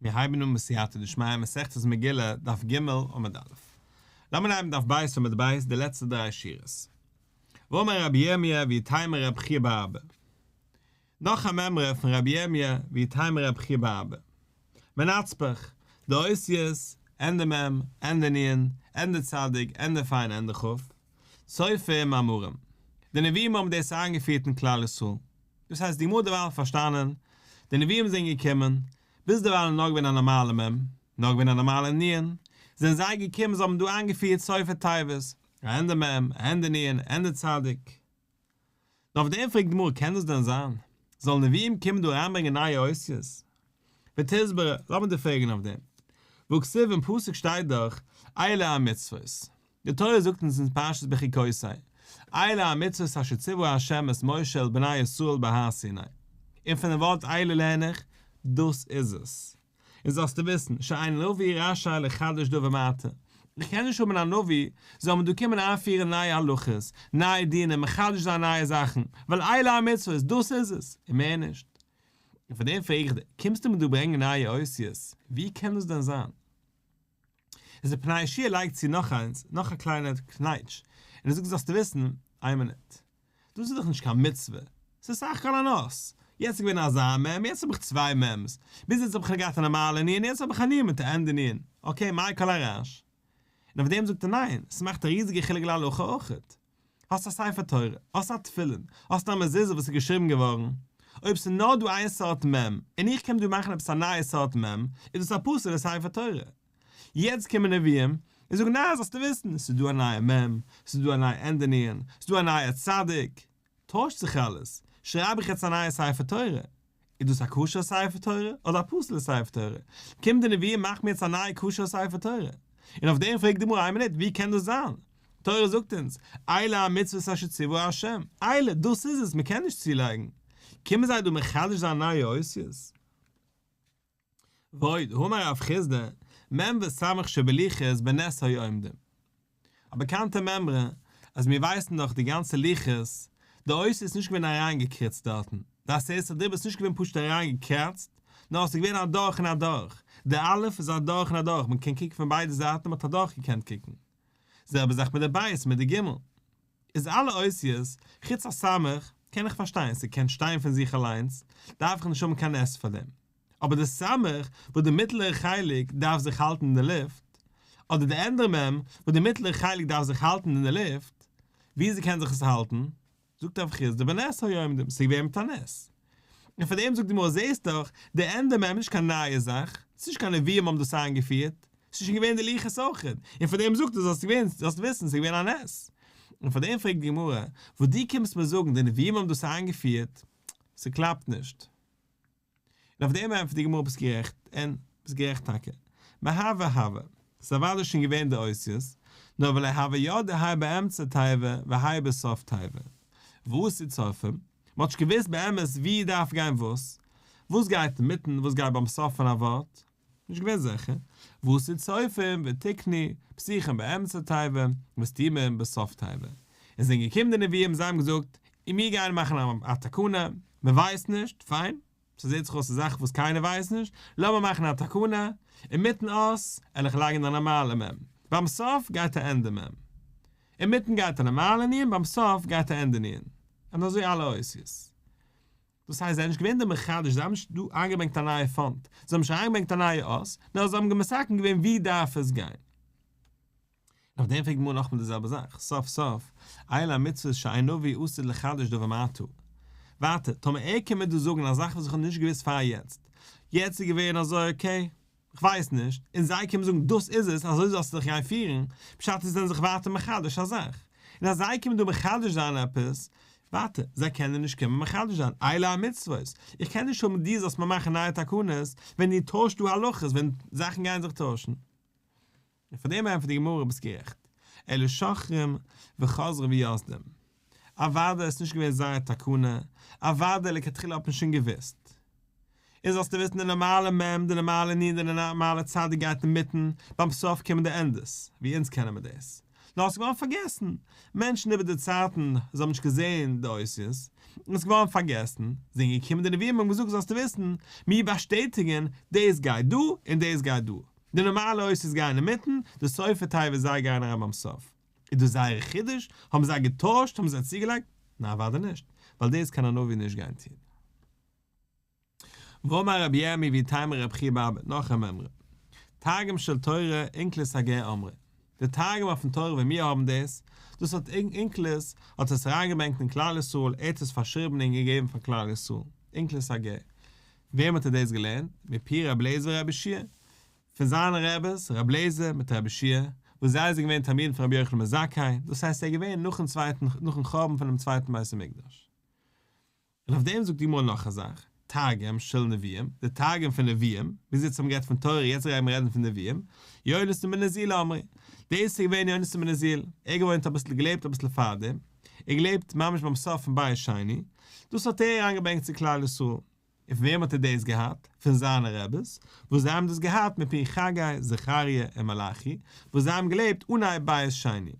מיר הייבן אן בסייעתא דשמיא מסכת מגילה, דף ג' עמוד א'. לאמיר הייבן דף ב' עמוד ב', די לעצטע דריי שורות. ואמר רבי ירמיה ואיתימא רבי חייא בר אבא. נאך א מימרא פון רבי ירמיה ואיתימא רבי חייא בר אבא. מנצפך, די אותיות, ענדע מ', ענדע נ', ענדע צדיק, ענדע פ' און ענדע כ', סופרים מאמרים. די נביאים האבן דאס איינגעפירט אין כלל ישראל. דאס הייסט די גמרא האט דערווייל פארשטאנען, די נביאים זענען געקומען, ביז דערווייל איז נאר געווען א נארמאלע מ', נאר געווען א נארמאלע נ', זענען זיי געקומען זיי האבן דא איינגעפירט סופי תיבות, א ענדע מ', א ענדע נ', א ענדע צדיק. נאר אויף דעם פרעגט די גמרא קען דאס דען זיין? זאלן נביאים קומען דא אריינברענגען נייע אותיות? ותסברא, לאמיר דיר פרעגן אויף דעם. והכתיב אין פסוק שטייט דאך, אלה המצוות. די תורה זאגט אונז אין פרשת בחוקותי, אלה המצוות אשר ציוה ה' את משה אל בני ישראל בהר סיני. און פונעם ווארט אלה לערן איך, דאס איז עס. און זאלסטו וויסן, שאין נביא רשאי לחדש דבר מעתה. איך קען נישט האבן א נביא זאל מיר דא קומען איינפירן נייע הלכות, נייע דינים, מחדש זיין נייע זאכן, ווייל אלה המצוות, דאס איז עס, און מער נישט. און פאר דעם פרעג איך דיר, קומסטו מיר דא ברענגען נייע אותיות? ווי קען דאס דען זיין? איז דער פני יהושע לייגט צו נאך איינס, נאך א קליינע קנייטש, און ער זאגט זאלסטו וויסן, איין מינוט, דאס איז דאך נישט קיין מצוה, ס'איז סך הכל אן אות, יעצט איז געווען אזא מ', יעצט האב איך צוויי מ'ס, ביז יעצט האב איך נאר געהאט א נארמאלע נ', יעצט האב איך א נ' מיט א ענדע נ', okay, מאי כל הרעש? און אויף דעם זאגט ער ניין, ס'מאכט א ריזיגע חילוק להלכה אויכעט. האסט א ספר תורה, האסט א תפילין, האסט א מזוזה וואס איז געשריבן געווארן, אויב ס'איז נאר דא איין סארט מ', און איך קום דא מאכן עפעס א נייע סארט מ', איז דאס א פסול'ע ספר תורה. יעצט קומען נביאים און זאגן ניין זאלסטו וויסן, ס'איז דא א נייע מ', ס'איז דא א נייע ענדע נ', ס'איז דא א נייע צדיק, טוישט זיך אלעס, שרייב איך יעצט א נייע ספר תורה, איז דאס א כשר'ע ספר תורה אדער א פסול'ע ספר תורה? קומט די נביא און מאכט מיר יעצט א נייע כשר'ע ספר תורה. און אויף דעם פרעגט די גמרא איין מינוט, ווי קען דאס זיין? תורה זאגט אונז, אלה המצוות אשר ציוה ה', אלה, דאס איז עס, מען קען נישט צולייגן. קומען זיי דא מחדש זיין נייע אותיות? ועוד, האמר רב חסדא, מ' וס' שבלוחות בנס היו עומדים. א באקאנטע מימרא, אז מיר ווייסן דאך די גאנצע לוחות, די אות איז נישט געווען אריינגעקריצט דארטן, די עשרת הדיברות איז נישט געווען פשוט אריינגעקראצט, נאר עס איז געווען אדורך און אדורך, די א' איז אדורך און אדורך, מען קען קוקן פון ביידע זייטן, מען האט אדורך געקענט קוקן. זעלבע זאך מיט די ב' מיט די ג'. איז אלע אותיות, חוץ א סמך, קען איך פארשטיין, ס'קען שטיין פון זיך אליינס, דארף איך נישט האבן קיין נס פאר דעם. אבער די סמך וואס די מיטלערע חלק דארף זיך האלטן אין די לופט, אדער די ענדערע מ' וואס די מיטלערע חלק דארף זיך האלטן אין די לופט, וויאזוי קען זיך עס האלטן? זאגט רב חסדא בנס היו עומדים, ס'איז געווען מיט א נס. און פאר דעם זאגט די גמרא זעסט דאך, די ענדע מ' איז נישט קיין נייע זאך, ס'איז נישט קיין נביאים האבן דאס איינגעפירט, ס'איז שוין געווען די לוחות אויכעט, און פאר דעם זאגט ער זאלסט געווען זאלסט וויסן ס'איז געווען א נס. און פאר דעם פרעגט די גמרא, וואס דו קומסט מיר זאגן די נביאים האבן דאס איינגעפירט, ס'קלאפט נישט. און אויף דעם ענטפערט די גמרא ביסט גערעכט, און ביסט גערעכט טאקע. מהוה הוה. ס'איז אוודאי שוין געווען די אותיות, נאר ולא הוו ידעי הי באמצע תיבה והי בסוף תיבה. ואתו סופרים? מ'האט נישט געוואוסט באמת ווי דארף גיין וואס. וואס גייט אינמיטן, וואס גייט ביים סוף פון א ווארט. נישט געווען זיכער. ואתו סופרים ותקנו, פתוחים באמצע תיבה, וסתומים בסוף תיבה. און זענען געקומען די נביאים זיי האבן געזאגט, און מיר גייען מאכן א תקנה, מען ווייסט נישט, פיין, ס'זעט זיך אויס א זאך וואס קיינער ווייסט נישט, לאמיר מאכן א תקנה, אינמיטן אות על איך לייגן א נארמאלע מ', ביים סוף גייט א ענדע מ'. אינמיטן גייט א נארמאלע נ', ביים סוף גייט א ענדע נ'. און אזוי אלע אותיות. דאס הייסט זיי זענען נישט געווען די מחדש, זיי האבן נישט דא איינגעברענגט א נייע font, זיי האבן נישט אריינגעברענגט א נייע אות, נאר זיי האבן מתקן געווען ווי דארף עס גיין. און אויף דעם פרעגט גמרא נאכמאל די זעלבע זאך, סוף סוף, אלה המצוות שאין נביא עתיד לחדש דבר מעתה. ווייטער, טאמער ער קומט מיר דא זאגן א זאך וואס איך האב נישט געוואוסט פאר יעצט, יעצט איז געווען אזוי okay, כ'ווייס נישט, און זיי קומען זאגן דאס איז עס, אזוי זאלסטו דיך גיין פירן, פשט איז זיי זענען זיך ווייטער מחדש א זאך. און אז זיי קומען דא מחדש זיין עפעס, ווייטער, זיי קענען נישט קומען מחדש זיין, אלה המצוות, איך קען נישט האבן דו זאלסט מיר מאכן נייע תקנות, ווען דו טוישסט דא הלכות, ווען זאכן גייען זיך טוישן. און פאר דעם ענטפערט די גמרא ביסט גערעכט, אלא שוחרים וחוזרים ויוסדים. אוודאי איז נישט געווען זייער תקנה, אוודאי לכתחילה האט מען שוין געוואוסט. און זאלסטו וויסן די נארמאלע מ', די נארמאלע נ', די נארמאלע צדיק גייט אינמיטן, ביים סוף קומען די ענדעס, ווי אונז קענען מיר דאס. נאר עס איז געווארן פארגעסן, מענטשן איבער די צייטן, זיי האבן נישט געזען די אותיות, און עס איז געווארן פארגעסן, זענען געקומען די נביאים און האבן געזאגט זאלסטו וויסן, מיר באשטעטיגן, דאס גייט דא און דאס גייט דא, די נארמאלע אותיות גייען אינמיטן, די סופי תיבות זיי גייען אריין ביים סוף. איז דאס זייער חידוש? האבן זיי געטוישט? האבן זיי צוגעלייגט? ניין אוודאי נישט, ווייל דאס קען א נביא נישט גיין טון. ואמר רבי ירמי' ואיתימא רבי חייא בר אבא, נאך א מימרא. תרגום של תורה אונקלוס הגר אמרו. די תרגום אויפן תורה ווי מיר האבן דאס, דאס האט אונקלוס האט עס אריינגעברענגט אין כלל ישראל, ער האט עס פארשריבן און געגעבן פאר כלל ישראל. אונקלוס הגר. וועם האט ער דאס געלערנט? מפי רבי אליעזר ורבי יהושע פון זיינע רעבעס, רבי אליעזר מיט רבי יהושע וואס זיי זענען געווען תלמידים פון רבי יוחנן בן זכאי, דאס הייסט ער איז געווען נאכן צווייטן נאכן חורבן פונעם צווייטן בית המקדש. און אויף דעם זאגט די גמרא נאך א זאך, תרגום של נביאים, די תרגום פון נביאים, ביז יעצט האבן מיר גערעדט פון תורה, יעצט גייען מיר רעדן פון נביאים, יונתן בן עוזיאל אמרו, דאס איז געווען יונתן בן עוזיאל, ער געוואוינט אביסל געלעבט אביסל פארדעם, ער געלעבט ממש ביים סוף פון בית שני, דאס האט ער אריינגעברענגט צו כלל ישראל, און פון וועם האט ער דאס געהאט? פון זיינע רעבעס, וואס זיי האבן דאס געהאט מפי חגי, זכריה און מלאכי, וואס זיי האבן געלעבט אנהייב בית שני.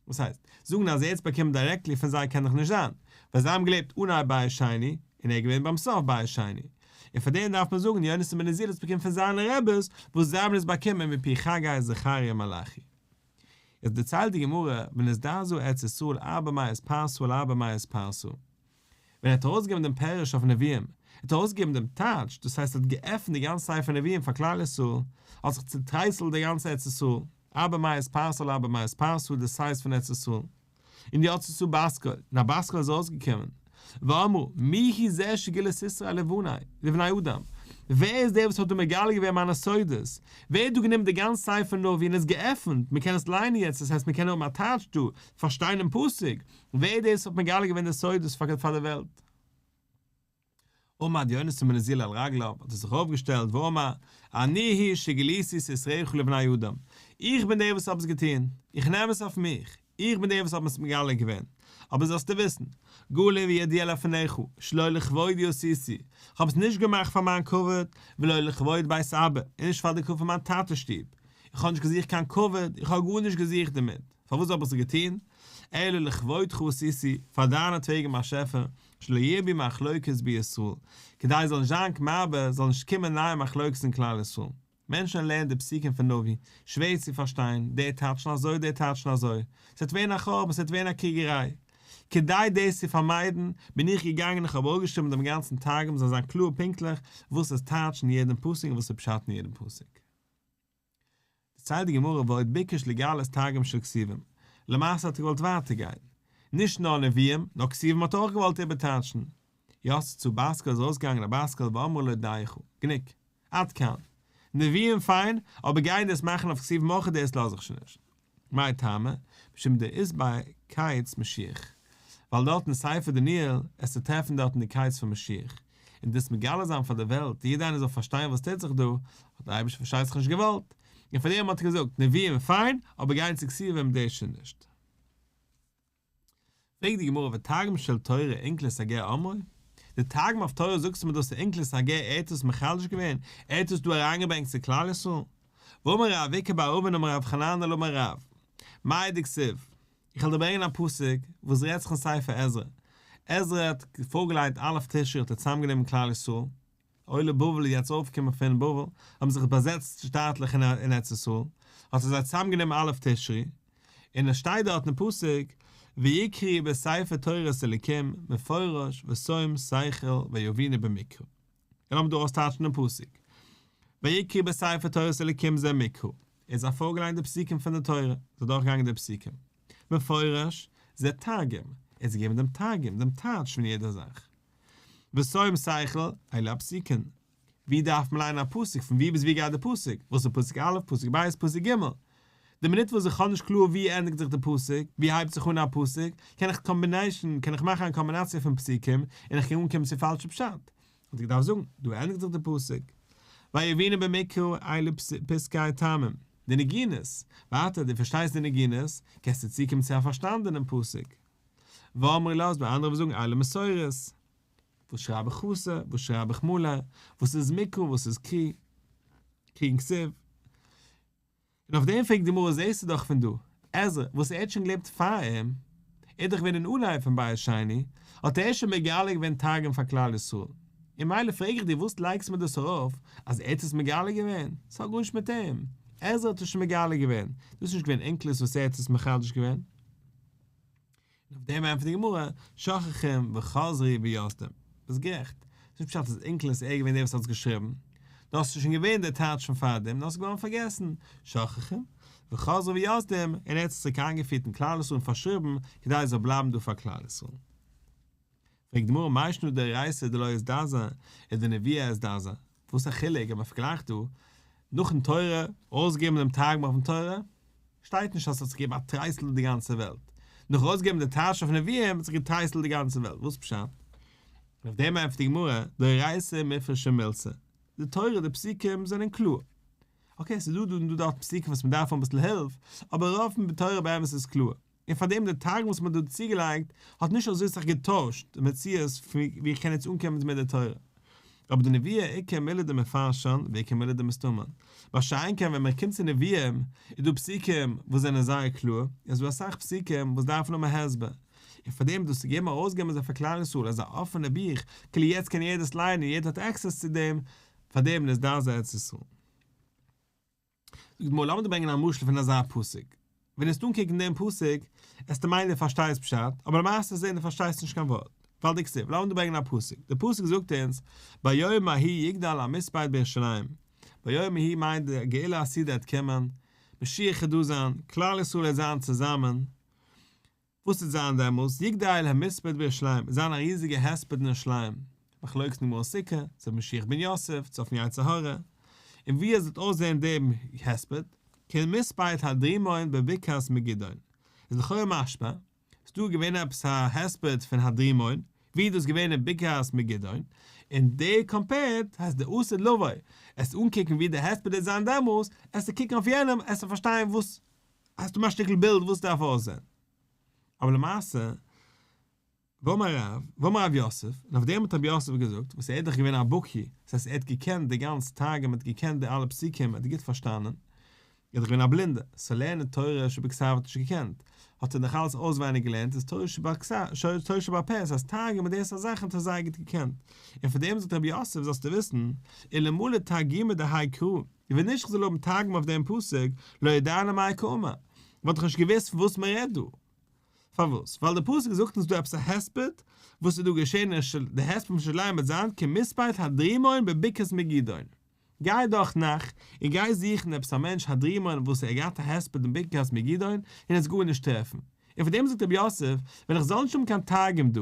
וואס הייסט? זאגן אז ער האט עס באקומען directly פון זיי קען דאך נישט זיין, ווייל זיי האבן געלעבט אנהייב בית שני, און ער איז געווען ביים סוף בית שני. און פאר דעם דארף מען זאגן יונתן בן עוזיאל האט עס באקומען פון זיינע רעבעס, וואס זיי האבן עס באקומען מפי חגי זכריה מלאכי. יעצט דערציילט די גמרא, ונזדעזעה ארץ ישראל ארבע מאות פרסה על ארבע מאות פרסה. ווען ער האט ארויסגעגעבן דעם פירוש אויף נביאים, ער האט ארויסגעגעבן דעם טייטש, דאס הייסט ער האט געעפנט די גאנצע ספר נביאים פאר כלל ישראל, האט זיך צוטרייסלט די גאנצע ארץ ישראל, ארבע מאות פרסה על ארבע מאות פרסה די size פון ארץ ישראל, און יצתה בת קול, און א בת קול איז ארויסגעקומען, ואמרו, מי הוא זה שגילה סתרי לבני, לבני אדם, ווער איז דער וואס האט דא מגלה געווען מיינע סודות, ווער האט דא גענומען די גאנצע ספר נביא און עס געעפנט, מען קען עס ליינען יעצט, דאס הייסט מען קען האבן א טייטש דא, פארשטיין דעם פסוק, ווער איז דאס האט מגלה געווען די סודות פאר די וועלט? עמד יונתן בן עוזיאל על רגליו, האט ער זיך אויפגעשטעלט ואמר, אני הוא שגיליתי סתריך לבני אדם, איך בין דער וואס האב עס געטון, איך נעם עס אויף מיך, איך בין דער וואס האב עס מגלה געווען, אבער זאלסטו וויסן, גלוי וידוע לפניך, שלא לכבודי עשיתי, איך האב עס נישט געמאכט פאר מיין כבוד, ולא לכבוד בית אבא, און נישט פאר די כבוד פון מיין טאטע'ס שטוב, איך האב נישט געזוכט קיין כבוד, איך האב גארנישט געזוכט דערמיט. פארוואס האב איך עס געטון? אלא לכבודך עשיתי, פאר דיינעטוועגן באשעפער, שלא ירבו מחלוקת בישראל, כדי עס זאל נישט זיין כמרבה, זאל נישט קומען נייע מחלוקת אין כלל ישראל. מענטשן לערנען די פסוקים פון נביא, שווער צו פארשטיין, די טייטשן אזוי די טייטשן אזוי, ס'וועט ווערן א חורבן, ס'וועט ווערן א קריגעריי. כדי דאס צו פארמיידן, בין איך געגאנגען און כ'האב אראפגעשריבן דעם גאנצן תרגום זאל זיין קלאר פונקטליך וואס עס טייטשט אין יעדן פסוק און וואס איז פשט אין יעדן פסוק. דערציילט די גמרא ועוד ביקש לגלות תרגום של כתובים, למעשה האט ער געוואלט ווייטער גיין, נישט נאר נביאים, נאר כתובים האט ער אויך געוואלט איבערטייטשן. יצתה בת קול איז ארויסגעגאנגען א בת קול ואמרה לו דייך, גענוג, עד כאן. נביאים פיין, אבער גיין דאס מאכן אויף כתובים אויך דאס לאז איך שוין נישט. מאי טעמא? משום דאית ביה קץ משיח. ווייל דארט אין ספר דניאל עסטו טרעפן דארטן די קץ פון משיח. און דאס מגלה זיין פאר די וועלט, יעדער איינער זאל פארשטיין וואס טוט זיך דא, האט דער אייבערשטער פארשטייט זיך נישט געוואלט. און פאר דעם האט ער געזאגט, נביאים פיין, אבער גיין צו כתובים דאס שוין נישט. פרעגט די גמרא ותרגום של תורה אונקלוס הגר אמרו? די תרגום אויף תורה זאגסטו מיר דאס איז אונקלוס הגר ער האט עס מחדש געווען, ער האט עס דא אריינגעברענגט צו כלל ישראל? והאמר רב איקא בר אבין אמר רב חננאל אמר רב, מאי דכתיב, איך וועל דיר ברענגען א פסוק וואס רעדט זיך אין ספר עזרא, עזרא האט פארגעליינט א' תשרי האט ער צוזאמגענומען כלל ישראל, עולי בבל איז יעצט אויפגעקומען פון בבל, האבן זיך באזעצט שטאטליך אין ארץ ישראל, האט ער זיי צוזאמגענומען א' תשרי, און עס שטייט דארט אין פסוק, ויקראו בספר תורת אלוקים מפורש ושום שכל ויבינו במקרא. און לאמיר דא אויסטייטשן דעם פסוק, ויקראו בספר תורת אלוקים זה מקרא, ער האט זיי פארגעליינט די פסוקים פון די תורה, זיי דורכגעגאנגען די פסוקים, מפורש זה תרגום, ער האט זיי געגעבן דעם תרגום, דעם טייטש פון יעדע זאך. ושום שכל, אלו הפסוקין. ווי דארף מען ליינען א פסוק? פון ווי ביז ווי גייט די פסוק? וואס איז פסוק א', פסוק ב', פסוק ג'? די מינוט וואס איך האב נישט קלאר ווי ענדיגט זיך די פסוק, ווי הייבט זיך אן א פסוק, קען איך combination, קען איך מאכן א קאמבינאציע פון פסוקים, און איך קען אנקומען צו פאלשע פשט. האט ער געדארפט זאגן, דא ענדיגט זיך די פסוק. ויבינו במקרא אלו פסקי טעמים. די נגינות. ווייטער, דו פארשטייסט די נגינות, קענסטו צוקומען צו א פארשטאנדענעם פסוק. ואמרי לה ס'דא אנדערע וואס זאגן אלו מסורות. וואס שרייב איך חסר, וואס שרייב איך מלא, וואס איז מקרא, וואס איז קרי, קרי און כתיב. און אויף דעם פרעגט די גמרא זעסטו דאך פון דא. עזרא, וואס ער האט שוין געלעבט פאר אים, ער איז דאך געווען אין אנהייב פון בית שני, האט ער שוין מגלה געווען תרגום פאר כלל ישראל. און מילא פרעג איך דיר וואס לייגסטו מיר דאס ארויף אז ער האט עס מגלה געווען? ס'האט גארנישט מיט אים, עזרא האט עס שוין מגלה געווען, דאס איז נישט געווען אונקלוס וואס ער האט עס מחדש געווען. און אויף דעם ענטפערט די גמרא, שוכחים וחזרו ויסדום. ביסט גערעכט, ס'איז נישט פשט אז אונקלוס איז ער געווען דער וואס האט עס געשריבן, דאס איז שוין געווען דער טייטש פון פארדעם, נאר עס איז געווארן פארגעסן, שוכחים וחזרו ויסדום, און ער האט עס צוריק איינגעפירט אין כלל ישראל און פארשריבן, כדי עס זאל בלייבן דא פאר כלל ישראל. פרעגט די גמרא מאי שנא דאורייתא דלא אזדעזע ודנביאי אזדעזע, וואס א חילוק אז מען פארגלייכט דא נאכן תורה אויסגעבן דעם תרגום אויפן תורה, שטייט נישט אז עס האט זיך געגעבן א טרייסל די גאנצע וועלט, נאכן אויסגעבן די טייטש אויף נביאים האט זיך געטרייסלט די גאנצע וועלט, וואס פשט? און אויף דעם ענטפערט די גמרא, דאורייתא מפרשא מילתא, די תורה די פסוקים זענען קלאר, okay ס'איז דא דא און דא דארט פסוקים וואס מען דארף אביסל הילף, אבער רוב פון די תורה באמת איז קלאר. און פארדעם די תרגום וואס מען האט דא צוגעלייגט האט נישט אזוי סאך געטוישט די מציאות פון ווי איך קען יעצט אנקומען מיט די תורה. אבער דנביאי איכא מילי דמפרשן ואיכא מילי דמסתמן. מה שאין כן ווען מען קומט צו נביאים איז דא פסוקים וואס זענען זייער קלאר, און עס איז דא אסאך פסוקים וואס דארפן האבן א הסבר. און פארדעם דאס צו געבן ארויסגעבן אזוי פאר כלל ישראל אזא אפענע בוך כאילו יעצט קען יעדער עס לייענען און יעדער האט access צו דעם, פארדעם איז דאס ארץ ישראל. זאגט די גמרא לאמיר דיר ברענגען א משל פון אזא פסוק, ווען עסט אנקוקן דעם פסוק עסטו מיינען דו פארשטייסט פשט, אבער למעשה זען דו פארשטייסט נישט קיין ווארט, ווייל דכתיב, לאמיר דיר ברענגען א פסוק, דער פסוק זאגט אונז ביום ההוא יגדל המספד בירושלים, ביום ההוא מיינט די גאולה העתידה עט קומען, משיח עט דא זיין, כלל ישראל עט זיין צוזאמען, וואס וועט זיין דעמאלס? יגדל המספד בירושלים, וועט זיין א ריזיגע הספד אין ירושלים, מחלוקת אין גמרא סוכה, צו אויף משיח בן יוסף, צו אויפן יצר הרע, און ווי עס וועט אויסזען דעם הספד, כמספד הדרימון בבקעת מגידון, איז לכאורה משמע, ס'איז דא געווען עפעס א הספד פון הדרימון, ווי איז דאס געווען אין בקעת מגידון, און די compared הייסט די עתיד לבוא, עסט אנקוקן ווי די הספד וועט זיין דעמאלס, עסטו קוקן אויף יענעם, עסטו פארשטיין וואס האסטו מיר א שטיקל בילד וואס דארף אויסזען. אבער למעשה, ואמר רב, ואמר רב יוסף, און אויף דעם האט רב יוסף געזאגט, וואס ער איז דאך געווען א בקי, דאס הייסט ער האט געקענט די גאנצע תרגום, ער האט געקענט די אלע פסוקים, ער האט גוט פארשטאנען, ער איז דאך געווען א בלינדער, so לערנען תורה שבכתב האט ער נישט געקענט, האט ער נאך אלץ אויסווייניג געלערנט איז תורה שבכתב, תורה שבעל פה, דאס הייסט תרגום און די סארט זאכן האט ער זייער גוט געקענט, און פון דעם זאגט רב יוסף זאלסטו וויסן, אלמלא תרגומא דהאי קרא, ווען נישט כ'זאל האבן תרגום אויף דעם פסוק, לא ידענא מאי קאמר, וואלט איך נישט געוואוסט פון וואס מען רעדט דא. פארוואס? ווייל דער פסוק זאגט אונז דא עפעס א הספד וואס איז דא געשען אין של, די הספד פון ירושלים וועט זיין כמספד הדרימון בבקעת מגידון. גיי דורך נאך און גיי זוכן עפעס א מענטש הדרימון וואס ער האט געהאט א הספד אין בקעת מגידון און עס גארנישט טרעפן. און פון דעם זאגט רבי יוסף, ווען איך זאל נישט האבן קיין תרגום דא,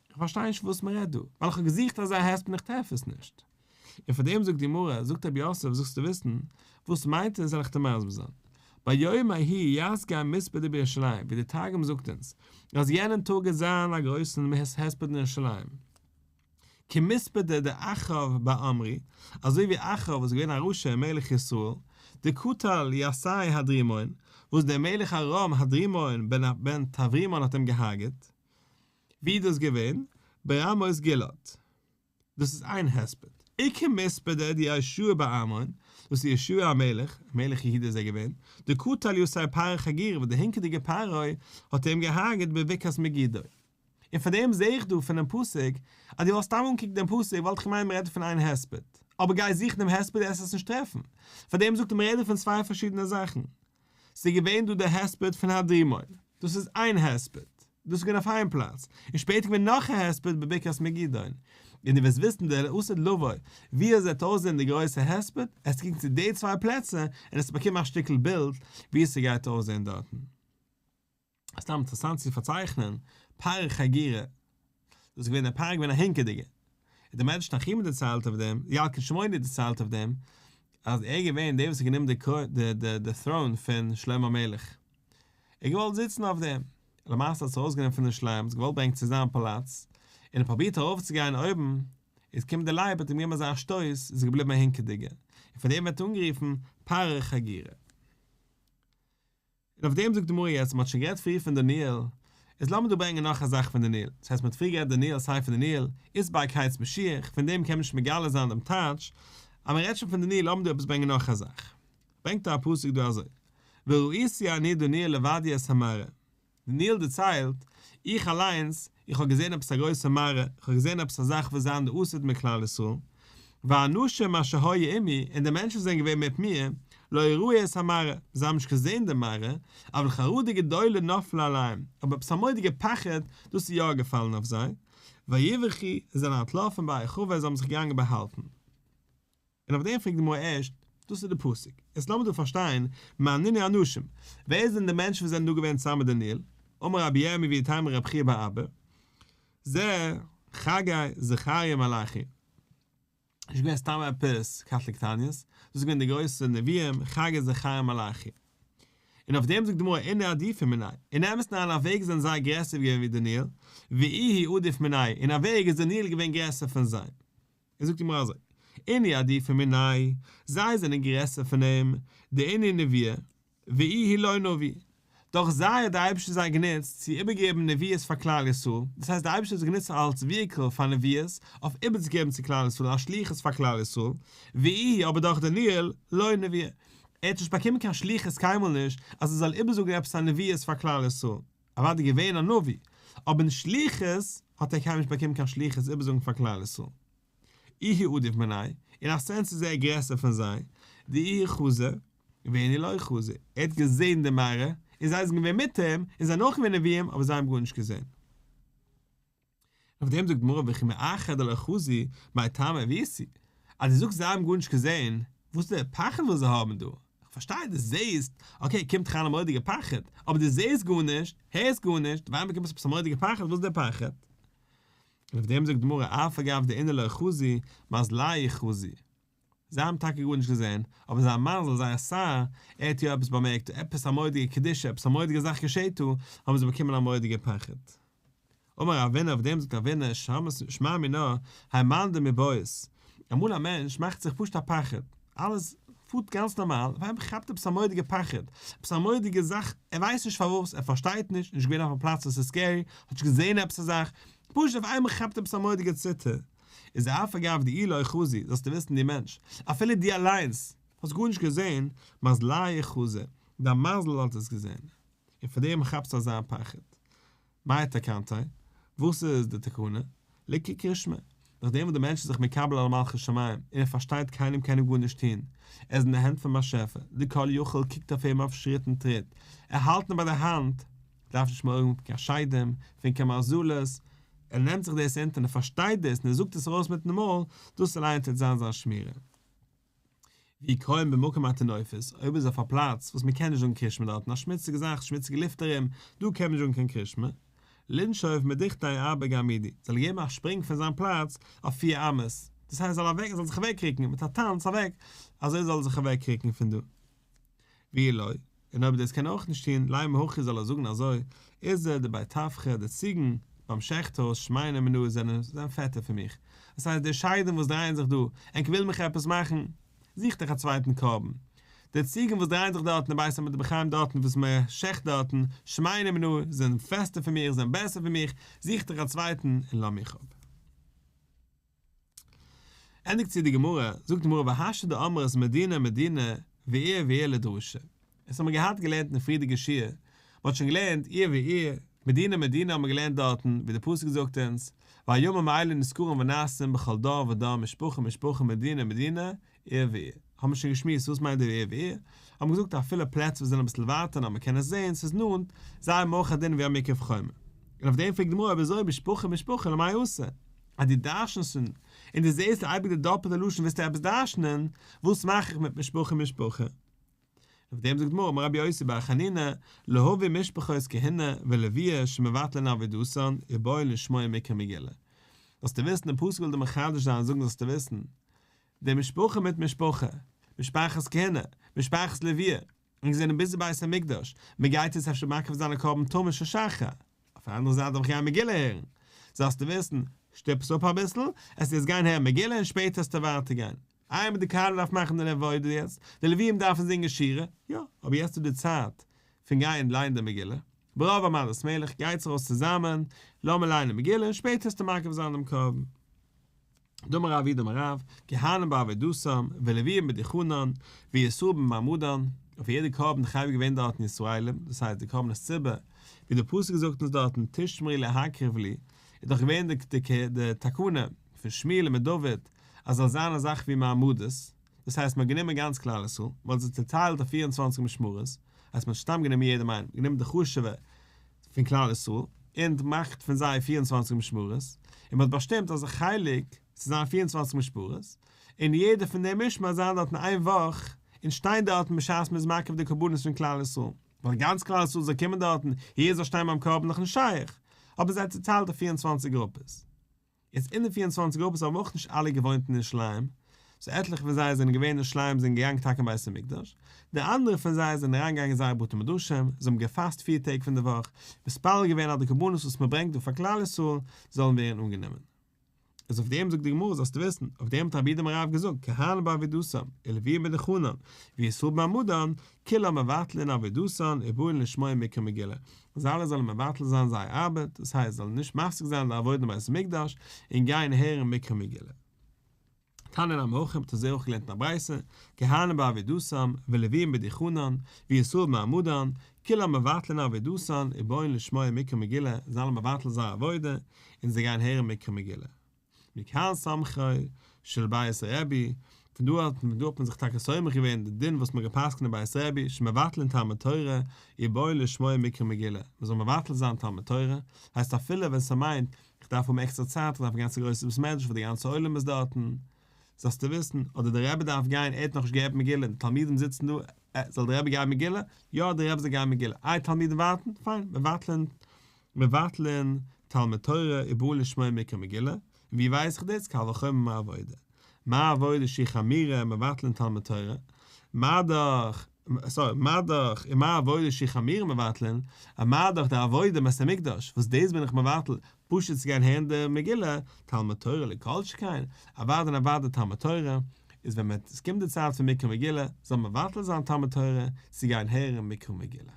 איך פארשטיי נישט וואס מען רעדט דא, ווייל איך האב געזוכט אזא הספד און איך טרעף עס נישט. און פאר דעם זאגט די גמרא, זאגט רבי יוסף, זאלסטו וויסן, וואס מיינט עס, זאל איך דיר מסביר זיין. ביום ההוא יסגי מספדא בירושלים, ווי דער תרגום זאגט אונז, אז יענעם טאג גייט זיין א גרויסן הספד אין ירושלים. כמספדא דאחאב בר עמרי, אזוי ווי אחאב איז געווען א רשע מלך ישראל, דקטל יתיה הדרימון, וואס דער מלך ארם הדרימון בן טברימון האט אים געהארגעט. ווי איז דאס געווען? ברמות גלעד. דאס איז איין הספד. וכמספדא דיהושע בר עמון, דאס איז יהושע המלך, מלך יהודה איז ער געווען, דקטל יתיה פרעה חגורה וואס דער הינקעדיגער פרעה האט אים געהארגעט בבקעת מגידו. און פאר דעם זעה איך דא פונעם פסוק, אז דו וואלסט סתם אנגעקוקט דעם פסוק וואלט איך געמיינט מען רעדט פון איין הספד. אבער גיי זוכן דעם הספד וועסט עס נישט טרעפן. פאר דעם זאגט ער מען רעדט דא פון צוויי פארשידענע זאכן. ס'איז געווען דא דער הספד פון הדרימון, דאס איז איין הספד, דאס איז געווען אויף איין פלאץ, און שפעטער געווען נאך א הספד בבקעת מגידון, און דו וועסט וויסן דער לעתיד לבוא ווי עס וועט אויסזען די גרויסע הספד, עסט קוקן צו די צוויי פלעצער און עסט באקומען א שטיקל בילד ווי עס גייט אויסזען דארטן. סתם אינטערעסאנט צו פארצייכענען, פרעה חגורה, דאס איז געווען דער פרעה געווען א הינקעדיגער, און דער מדרש תנחומא דערציילט אויף דעם, ילקוט שמעוני דערציילט אויף דעם, אז ער איז געווען דער וואס האט גענומען די די די throne פון שלמה המלך, ער האט געוואלט זיצן אויף דעם, למעשה האט עס ארויסגענומען פון ירושלים, עס געוואלט ברענגען צו זיין פאלאץ, און ער פרובירט ארויפצוגיין אויבן, איז קומט דער לייב האט אים געגעבן אזא שטויס, איז ער געבליבן א הינקעדיגער, און פאר דעם ווערט אנגערופן פרעה חגורה. און אויף דעם זאגט די גמרא יעצט, מען האט שוין גערעדט פריער פון דניאל, איז לאמיר דא ברענגען נאך א זאך פון דניאל, דאס הייסט מען האט פריער גערעדט דניאל ספר דניאל, אית ביה קץ משיח, פון דעם קען מען נישט מגלה זיין דעם טייטש, אז מען רעדט שוין פון דניאל לאמיר דא עפעס ברענגען נאך א זאך. ברענגט ער א פסוק דא אזוי. וראיתי אני דניאל לבדי את המראה. דניאל דערציילט, איך אליינס, איך האב געזען עפעס א גרויסע מראה, איך האב געזען עפעס א זאך וואס זיין די עתיד מיט כלל ישראל, והאנשים אשר היו עמי, און די מענטשן וואס זענען געווען מיט מיר, לא ראו את המראה, זיי האבן נישט געזען די מראה, אבל חרדה גדולה נפלה עליהם, אבער עפעס א מורא'דיגע פחד, דאס איז יא געפאלן אויף זיי, ויברחו, זיי זענען אנטלאפן בהיחבא, זיי האבן זיך געגאנגען באהאלטן. און אויף דעם פרעגט די גמרא ערשט, דאס איז די פסוק, יעצט לאמיר דא פארשטיין, מאן נינהו אנשים, ווער זענען די מענטשן וואס זענען דא געווען צוזאמען מיט דניאל, אמר רבי ירמי' ואיתימא רב חייא בר אבא, זה חגי זכריה מלאכי. נישט געווען סתם עפעס קטלא קטניות, דאס איז געווען די גרויסע נביאים חגי זכריה מלאכי. און אויף דעם זאגט די גמרא אינהו עדיפי מיניה, אין אמת'ן אריין א וועג זענען זיי גרעסער געווען ווי דניאל, ואיהו עדיף מינייהו, אין א וועג איז דניאל געווען גרעסער פון זיי. און זאגט די גמרא אזוי, אינהו עדיפי מיניה, זיי זענען גרעסער פון אים, דאינהו נביאי, ואיהו לא נביא. דורך זיי האט דער אייבערשטער זיי גענוצט צו איבערגעבן נביאות פאר כלל ישראל, דאס הייסט דער אייבערשטער האט זיי גענוצט אלס vehicle פאר נביאות אויף איבערצוגעבן צו כלל ישראל א שליחות פאר כלל ישראל, ואיהו אבער דורך דניאל לא נביא, ער האט נישט באקומען קיין שליחות קיינמאל נישט אז ער זאל איבערזאגן עפעס א נביאות פאר כלל ישראל, אוודאי געווען א נביא, אבער אין שליחות האט ער קיינמאל נישט באקומען קיין שליחות איבערזאגן פאר כלל ישראל. איהו עדיף מינייהו, אין א sense איז ער גרעסער פון זיי, דאיהו חזי, ואינהו לא חזו, ער האט געזען די מראה, און זיי זענען געווען מיט אים, און זענען אויך געווען נביאים, אבער זיי האבן גארנישט געזען. אויף דעם זאגט די גמרא וכי מאחר דלא חזו, מאי טעמא איבעיתו, אז דו זאגסט זיי האבן גארנישט געזען, וואס איז דער פחד וואס זיי האבן דא? איך פארשטיי דו זעסט, okay, קומט דיך אן א מורא'דיגע פחד, אבער דו זעסט גארנישט, הערסט גארנישט, ווען באקומסטו עפעס א מורא'דיגע פחד, וואס איז דער פחד? און אויף דעם זאגט די גמרא אף על גב דאינהו לא חזו, מזלייהו חזי. זיי האבן טאקע גארנישט געזען, אבער זיין מזל, זייער שר, ער האט יא עפעס באמערקט, עפעס א מורא'דיגע קדושה, עפעס א מורא'דיגע זאך געשעט דא, האבן זיי באקומען א מורא'דיגע פחד. אמר רבינא, אויף דעם זאגט רבינא, שמע מינה, האי מאן דמיבעית, אמאל א מענטש מאכט זיך פשוט א פחד, אלעס פארט גאנץ נארמאל, אויף איינמאל כאפט עפעס א מורא'דיגע פחד, עפעס א מורא'דיגע זאך, ער ווייסט נישט פארוואס, ער פארשטייט נישט, נישט געווען אויף א פלאץ וואס איז scary, האט נישט געזען עפעס א זאך, פשוט אויף איינמאל כאפט עפעס א מורא'דיגע ציטער, איז אף אגב דאיהו לא חזי, זאלסטו וויסן דו מענטש, אפילו דו אליינס האסט גארנישט געזען, מזליה חזי, דיין מזל האט עס געזען, און פאר דעם כאפסטו אזא פחד. מאי תקנתיה? וואס איז די תקנה? ליקרי קרישמע. נאכדעם וואס דער מענטש איז זיך מקבל על מלכות שמים, און ער פארשטייט קיינעם קען אים גארנישט טון, ער איז אין די הענט פון באשעפער, די כל יכול קוקט אויף אים אויף שריט און טריט, ער האלט אים ביי די האנט, דארף נישט מורא האבן פון קיין שדים, פון קיין מזלות, ער נעמט זיך דאס אונטער און ער פארשטייט דאס און ער זאגט עס ארויס מיטן מויל, דאס אליינס וועט זיין זיין שמירה. ואי קאים במקום הטינופת, אויב איז אויף א פלאץ וואס מען קען נישט זאגן קרישמע דארטן, א שמוציגע זאך, שמוציגע לופט ארום, דא קען מען נישט זאגן קיין קרישמע, לינשוף מדוכתיה ארבע גרמידי, זאל ער געבן א שפרינג פון זיין פלאץ אויף 4 אמות, דאס הייסט זאל אוועק, זאל זיך אוועקרוקן, מיט א טאנץ אוועק, אזוי זאל ער זיך אוועקרוקן פון דא. ואי לא, און אויב דאס קען ער אויך נישט טון, לימא הכי זאל ער זאגן אזוי, עיזי דבי טבחא, די ציגן ביים שעכט הויז שמייני מינאי זענען זענען פעטער פון מיך, דאס הייסט די שדים וואס דרייען זיך דא, ענק ווילן מיך עפעס מאכן, זוכט אייך א צווייטן קרבן. די ציגן וואס דרייען זיך דארטן אין בית המטבחיים דארטן וואס מען שעכט דארטן, שמייני מינאי זענען פעסטער פון מיך, זענען בעסער פון מיך, זוכט אייך א צווייטן און לאז מיך אפ. ענדיגט צו די גמרא, זאגט די גמרא והשתא דאמרת מדינה מדינה ועיר ועיר לדרשה. עס האבן מיר געהאט געלערנט אין פריערדיגע שיעור, מען האט שוין געלערנט עיר ועיר, מדינה מדינה האבן מיר געלערנט דארטן, ווי די פסוק זאגט אונז, והימים האלה נזכרים ונעשים בכל דור ודור משפחה משפחה מדינה מדינה עיר ועיר. האבן מיר שוין געשמועסט וואס מיינט די עיר ועיר, האבן מיר געזאגט אפילו פלעצער וואס זענען אביסל ווייטער נאר מען קען עס זען, ס'איז נאנט, זיי האבן אויך א דין ווי א מוקף חומה. און אויף דעם פרעגט די גמרא אויב אזוי משפחה משפחה למאי אתא? אז דו דרש'נסט און און דו זעסט אייביג די דאפעלטע לשון ווילסטו עפעס דרש'נען, וואס מאך איך מיט משפחה משפחה? אויף דעם זאגט די גמרא אמר רבי יוסי בר חנינא להביא משפחות כהונה ולוויה שמבטלין עבודתן ובאין לשמוע מקרא מגילה. זאלסטו וויסן, די פסוק וויל דיר מחדש זיין און זאגן זאלסטו וויסן, די משפחה מיט משפחה, משפחת כהונה, משפחת לוויה, און זענען ביז די בית המקדש, מען גייט יעצט אפשר מקריב זיין א קרבן תמיד של שחר, אויף די אנדערע זייט דארף איך גיין מגילה הערן, זאלסטו וויסן, שטופ עס אפ אביסל, עסט יעצט גיין הערן מגילה און שפעטער עסטו ווייטער גיין. איי די כהנים דארף מאכן די עבודה יעצט, די לוויים דארפן זינגען שירה, יא, אבער יעצט איז די צייט פון גיין ליינען די מגילה, ברוב עם הדרת מלך, גייטס ארויס צוזאמען, לאמיר ליינען מגילה און שפעטער עסטו מקריב זיין דעם קרבן. דאמר רב אי דאמר רב, כהנים בעבודתם, ולוויים בדוכנן, וישראל במעמדן. אויף יעדע קרבן איז חייב געווען דארטן ישראלים, דאס הייסט די קרבנות ציבור, ווי דער פסוק זאגט אונז דארטן תשמרו להקריב לי, איז דאך געווען די די תקנה פון שמואל מיט דוד אז זאל זיין א זאך ווי מעמדות, דאס הייסט מען האט גענומען גאנץ כלל ישראל, מען האט זיי צעטיילט אויף פיר און צוואנציג משמרות, הייסט מען האט סתם גענומען יעדעם איינעם, גענומען די חשוב'ע פון כלל ישראל, און געמאכט פון זיי פיר און צוואנציג משמרות, און מען האט באשטימט אז א חלק צו זיין פיר און צוואנציג משמרות, און יעדער פון די משמר זיין דארטן איין וואך, און שטיין דארטן בשעת מען איז מקריב די קרבנות פון כלל ישראל, ווייל גאנץ כלל ישראל זאל קומען דארטן, יעדער זאל שטיין ביים קרבן נאך נישט שייך, האבן זיי צוטיילט אויף פיר און צוואנציג גרופעס. יעצט אין די פיר און צוואנציג גרופעס האבן אויך נישט אלע געוואוינט אין ירושלים, סאו עטליכע פון זיי זענען געווען אין ירושלים זענען געגאנגען טאקע אין בית המקדש, די אנדערע פון זיי זענען אריינגעגאנגען אין זייערע בתי מדרשים, זיי האבן געפאסט פיר טעג פון די וואך, מתפלל געווען אז די קרבנות וואס מען ברענגט דא פאר כלל ישראל זאלן ווערן אנגענומען. איז אויף דעם זאגט די גמרא זאלסטו וויסן, אויף דעם האט רב יהודה אמר רב געזאגט, כהנים בעבודתם, ולוויים בדוכנן, וישראל במעמדן, כולם מבטלין עבודתן ובאין לשמוע מקרא מגילה, אז אלע זאלן מבטל זיין זייער ארבעט, דאס הייסט זאלן נישט מפסיק זיין די עבודה אין בית המקדש, און גיין הערן מקרא מגילה. תניא נמי הכי, מ'האט אזוי אויך געלערנט אין א ברייתא, כהנים בעבודתם, ולוויים בדוכנן, וישראל במעמדן, כולם מבטלין עבודתן ובאין לשמוע מקרא מגילה, זיי זאלן מבטל זייער עבודה, און זיי גייען הערן מקרא מגילה. מכאן סמכו של בית רבי, פון דא האט פון דא האט מען זיך טאקע סומך געווען די דין וואס מען האט גע'פסק'נט אין בית רבי שמבטלין תלמוד תורה ובאין לשמוע מקרא מגילה, מען זאל מבטל זיין תלמוד תורה, הייסט אפילו ווען ס'מיינט איך דארף האבן עקסטערע צייט, איך דארף גיין צו גרויסע בית מדרש וואו די גאנצע עולם איז דארטן, זאלסטו וויסן, אדער דער רבי דארף גיין, ער האט נאכנישט געהערט מגילה, די תלמידים זיצן דא, זאל דער רבי גיין מגילה? יא דער רבי זאל גיין מגילה, איי תלמידים ווארטן? פיין, מבטלין מבטלין תלמוד תורה ובאין לשמוע מקרא מגילה, און ווי ווייס איך דאס? קל וחומר מעבודה. מה עבודה שהיא חמורה מבטלין תלמוד תורה, מה דאך, סארי, מה דאך ומה עבודה שהיא חמורה מבטלין, מה דאך די עבודה אין בית המקדש, וואס דאס בין איך מבטל פשוט צו גיין הערן די מגילה, תלמוד תורה לא כל שכן, אוודאי און אוודאי תלמוד תורה, איז ווען עס קומט די צייט פון מקרא מגילה, זאל מען מבטל זיין תלמוד תורה צו גיין הערן מקרא מגילה.